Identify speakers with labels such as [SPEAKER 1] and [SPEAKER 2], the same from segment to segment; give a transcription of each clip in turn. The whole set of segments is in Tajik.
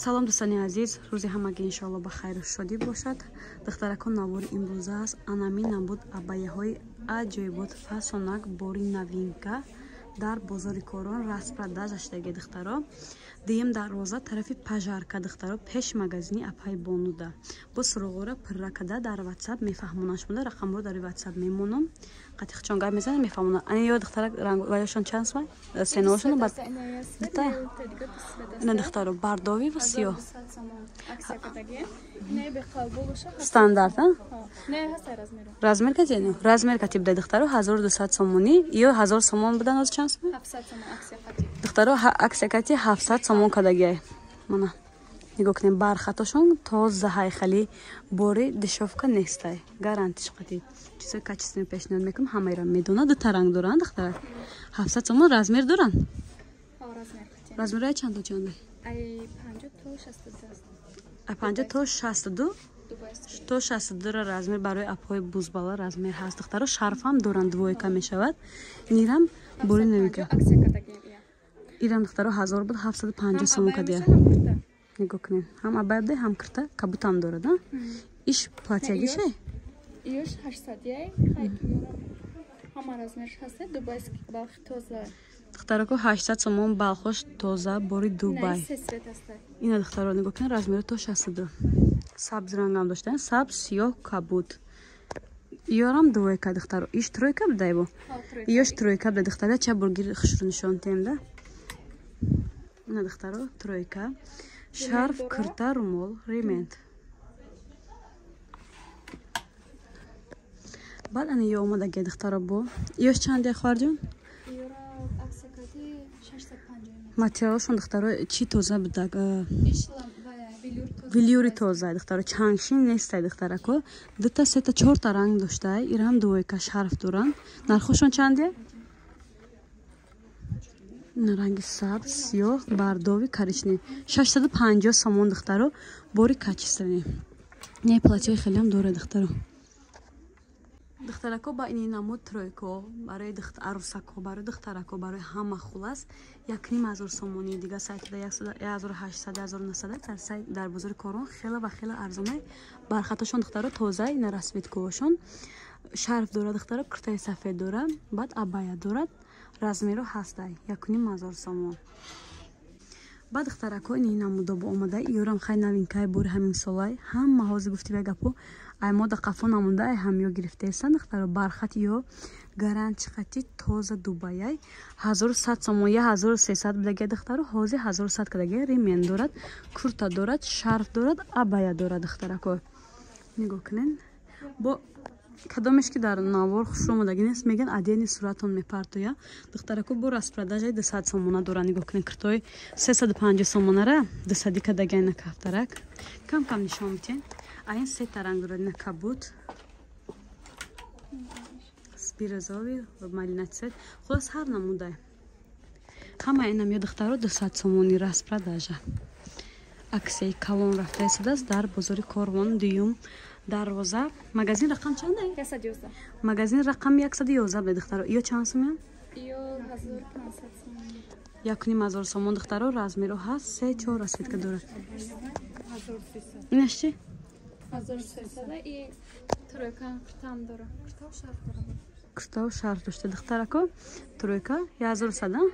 [SPEAKER 1] Салом дӯстони азиз, рӯзи ҳамагӣ иншоалло ба хайру шодӣ бошад. Духтаракон, навори имрӯза аст. Анамин набуд абаяҳои аҷоибот, фасонак, бори новинка дар бозори Корон распродажа шудаги духтаро. Дуюм дарвоза тарафи пажарка духтаро, пеш магазини апай бонуда. Бо суроғора пурра када дар ватсап мефаҳмонам шумода, рақамро дар ватсап мемонам. Қатиқчон гап мезанам, мефаҳмонам. Ани ё духтарак ранг ваяшон чанд сумай? Сеношон бад. Дута. Ина духтаро бардови ва сиёҳ. Стандарт, а? Размер кати? Размер кати буда духтаро 1200 сомонӣ ё 1000 сомон будан оз чанд сомон?
[SPEAKER 2] 700 сомон аксия кати.
[SPEAKER 1] Духтаро аксия кати 700 сомон кадагиай. Мана нигоҳ кунем, бархатошон тоза ҳайхали, бори дешёвка нестай. Гарантиш қати. Чизои качественный пешниҳод мекунам, ҳамаеро медонад. Дута ранг доранд духтара. 700 сомон размер доранд?
[SPEAKER 2] Ҳо, размер кати.
[SPEAKER 1] Размерҳои чанд то чанд?
[SPEAKER 2] Ай 50 то 62 аст.
[SPEAKER 1] Ай 50 то 62? То 62 размер барои апҳои бузбала размер ҳаст духтаро. Шарфам доранд, двойка мешавад. Нирам бори новинка. Ирам духтаро 1000 буд, 750 сомон кадия. Нигоҳ кунед, ҳам абая буда, ҳам кирта, кабутам дорад, а? Иш платьягише?
[SPEAKER 2] Иш 800 яй, ҳама размерш ҳаст, дубайский балх тоза.
[SPEAKER 1] Духтарако 800 сомон балхош тоза, бори Дубай. Ина духтаро нигоҳ кунед, размери то 62. Сабз рангам доштан, сабз, сиёҳ, кабуд. Ёрам двойка духтаро. Иш тройка будай бо? Ёш тройка буда духтара, ча бургир хушру нишон тем да. Ина духтаро тройка. Шарф, кирта, румол, ремент. Баъд ана ё омадаги духтаро бо. Ёш чанде хоҳарҷон? Материалашон духтаро чӣ тоза будак? Велюри тоза духтаро, чангшин нестай духтарако. Дута, сета, чорта ранг доштай. Ирам двойка шарф доранд. Нархошон чанде? Ранги сабз, сиёҳ, бардови, коричневый. 650 сомон духтаро, бори качественный. Не платьяи хелеам дорад духтаро. Духтарако ба ини намуд тройко барои арӯсако, барои духтарако, барои ҳама хулас 1500 сомонӣ. Дига сайтда 1800, 1900 дар сайт дар бозори Корон хеле ва хеле арзонай. Бархатошон духтаро тоза, ина расцветкаошон. Шарф дорад духтаро, куртаи сафед дорад, баъд абая дорад. Размеро ҳастай 1500 сомон. Баъд духтарако ини намудо бо омада, ёрам хай новинкаи бори ҳамин солай. Ҳама ҳозир гуфти вай гапо ай мода қафо намонда, ай ҳамё гирифтаестанд духтаро. Бархат ё гарантчиқати тоза дубаяй 1100 сомон, 1300 будаги духтаро, ҳозир 1100 кадаги. Ремен дорад, курта дорад, шарф дорад, абая дорад духтарако. Нигоҳ кунед. Бо кадомеш ки дар навор хушрӯ омадаги нест, мегӯянд адени суратон мепартоя. Духтарако бо распродажаи 200 сомона доранд. Нигоҳ кунед, киртои 350 сомонара 200 кадаги ина кафтарак. Кам кам нишон битен. Айн сета ранг дорад, ина кабут, бирозовый ва малина цвет. Хулас ҳар намудай. Ҳама инам ё духтаро 200 сомони распродажа. Аксияи калон рафта истодааст дар бозори Корвон, дуюм дарвоза. Магазин рақам чанд?
[SPEAKER 2] 111.
[SPEAKER 1] Магазин рақам 111 буда духтаро. Ё чанд сомон?
[SPEAKER 2] Ё 1500 сомон.
[SPEAKER 1] 1500 сомон духтаро, размеро ҳаст, 3-4 расцветка дорад. Инаш чи?
[SPEAKER 2] 1300 и тройка куртам дора. Куртау шарф дора.
[SPEAKER 1] Куртау шарф дошта духтарако. Тройка 1100,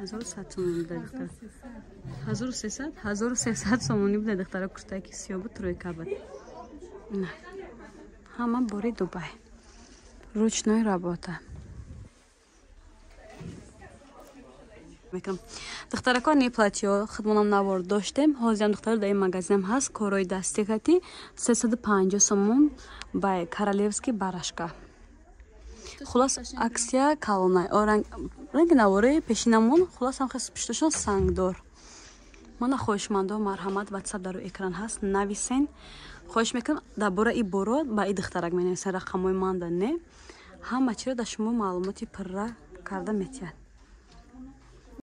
[SPEAKER 1] 1100 сомон буда духтара. 1300, 1300 сомони буда духтаро, куртае ки сиёҳ буд, тройка буд. Ҳама бори Дубай. Ручной работа. Духтарако не платьё худмонам навор доштем. Ҳозирам духтаро дар ин магазинам ҳаст корҳои дастӣ кати 350 сомон бай королевский барашка. Хулас аксия калонай. Ранги навори пешинамон хулас ҳам хес пушташон сангдор. Мана хоҳишмандо марҳамат, ватсап дар экран ҳаст, нависен. Хоҳиш мекунам дар бораи боро ба и духтарак менависен, рақамҳои манда не. Ҳама чиро дар шумо маълумоти пурра карда метиҳад.